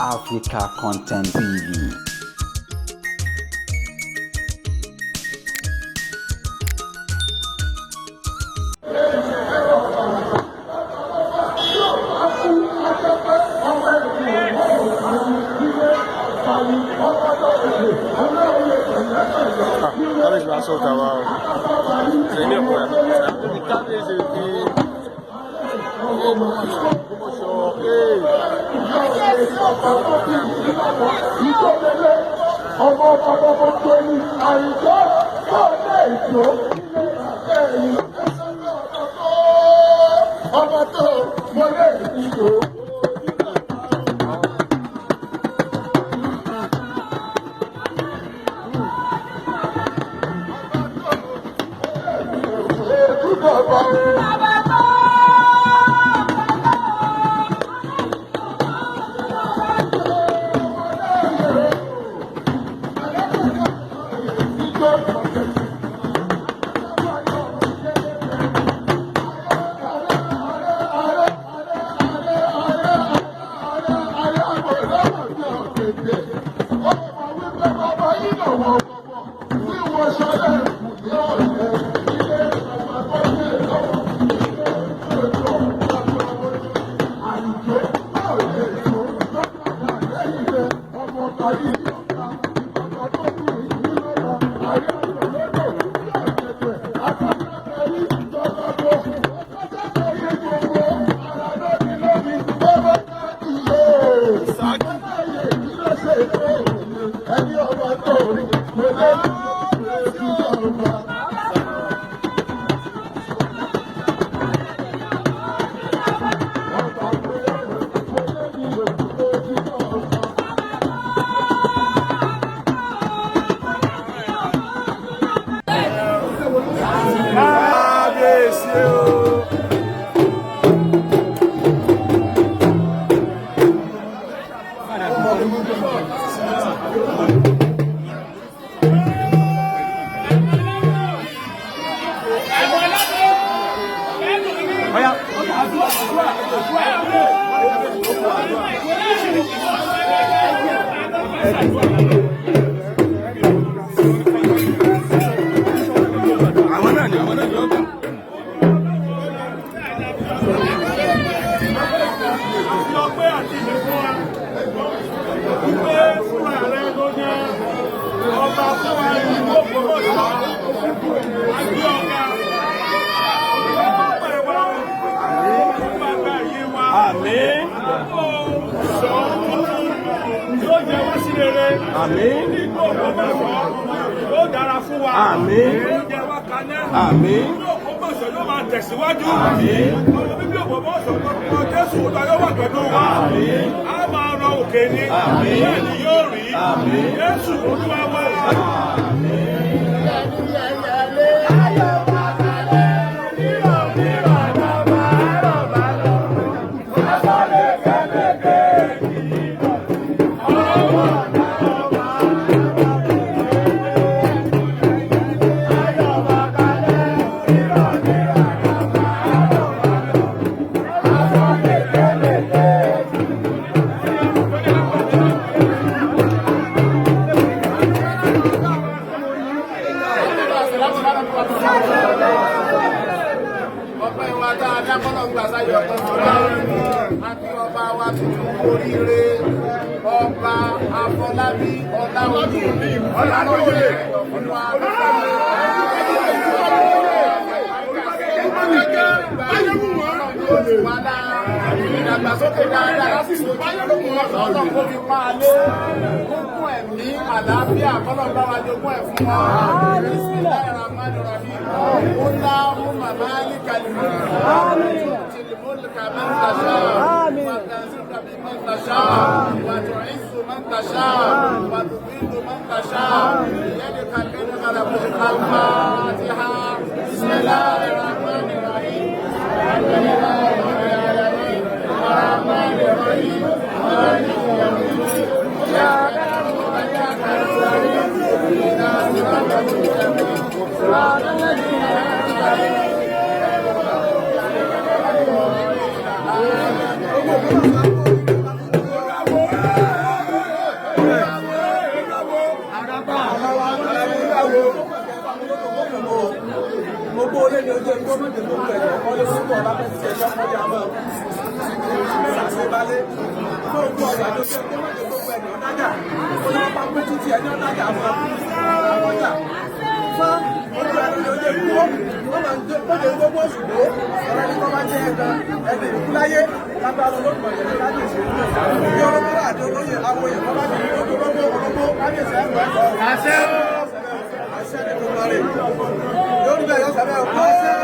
Africa Content TV. Kábíyèsí bá sọ̀tà wa o ṣe ní ọ̀pọ̀ ẹ̀ kábíyèsí fi Ògbómọ̀ṣọ́ ee. Ọmọ ọmọ tó ní àìjọ tó lè jó ilé ẹ̀yìn ọmọ tó mọlé ìjó. Ètùbọ̀ bá. Ẹni ọba tó rí, mo lé ní ìjọba. Kábíyèsí o. Àwọn náà ni àwọn náà ni ọgbà. Ọpẹ́ àti ìlú fún wa wípé fúnra rẹ ló yẹ ọba fún wa ìlú Ògbómọ̀ṣọ́ àti ọba ọpẹ́ wa bàbá yìí wa Àmín. àkókò sọ tuntun yóò jẹ wá sí rere. Àmín. Ìlú Ògbómọ̀ṣọ́ yóò dára fún wa. Àmín. Yóò jẹ wá kalẹ̀. Àmín. Ìlú Ògbómọ̀ṣọ́ yóò máa tẹ̀síwájú. Àmín. Ọmọ bíbí Ògbómọ̀ṣọ́ kọ́ Jésù Olúwa yóò wà pẹ̀lú wa. Àmín. A máa rọ òkè ni. Àmín. Bẹ́ẹ̀ ni yóò rí. Àmín. Jésù Olúwa wa. Ọpẹ́ wa tá a dá kọ́nà gbà sáyé ọpẹ́ fúnra a kí ọba wa tuntun kú oríire, ọba Afọlábí Ọláoyè Ọláoyè fún wa. Ìdàgbàsókè dáadáa lásìkò ọlọ́run kó fi pa á lé kúnkún ẹ̀mí àlàáfíà kọ́lọ̀ bá wa jogún ẹ̀ fún wa. Bismillahirrahmanirrahim. Allahumma malikal mulk. Tu'til mulka man tasha. Wa tanzi'u mimman tasha. Wa tu'izzu man tasha. Wa tudhillu man tasha. Biyadikal khayru al-Fatiha. Bismillahirrahmanirrahim. Alhamdulillahi rabbil alamin. Arrahmanir rahim. Maliki yawmiddin. Iyyaka na'budu wa iyyaka nasta'in. Ihdinas siratal mustaqim. Siratal ladzina an'amta alaihim. Wálé tó gbọ́ ọjà tó ṣe kó má jẹ́ gbogbo ẹni ọ̀dájà olùkọ́ pé títí ẹni ọ̀dájà àwọn ọjà fún ojú ẹni ló dé kú ó máa ń dé gbogbo òṣùgbó ọ̀rọ̀ ẹni tó bá jẹ́ ẹ̀dán ẹni ìkú láyé lágbára olóògùn ọ̀yẹ̀ kábíyèsí ní olóńgbò àti olóyè awòye kọ́ bá ti ní olóńgbò olóńgbò kábíyèsí ẹ̀kọ́ ẹ̀kọ́ àṣẹ àṣẹ ní gbogbo rẹ̀ yóò rí bẹ́ẹ̀ yóò sábẹ́ ọkọ̀ àṣẹ.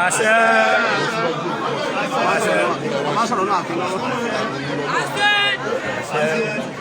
Àṣẹ. Àṣẹ.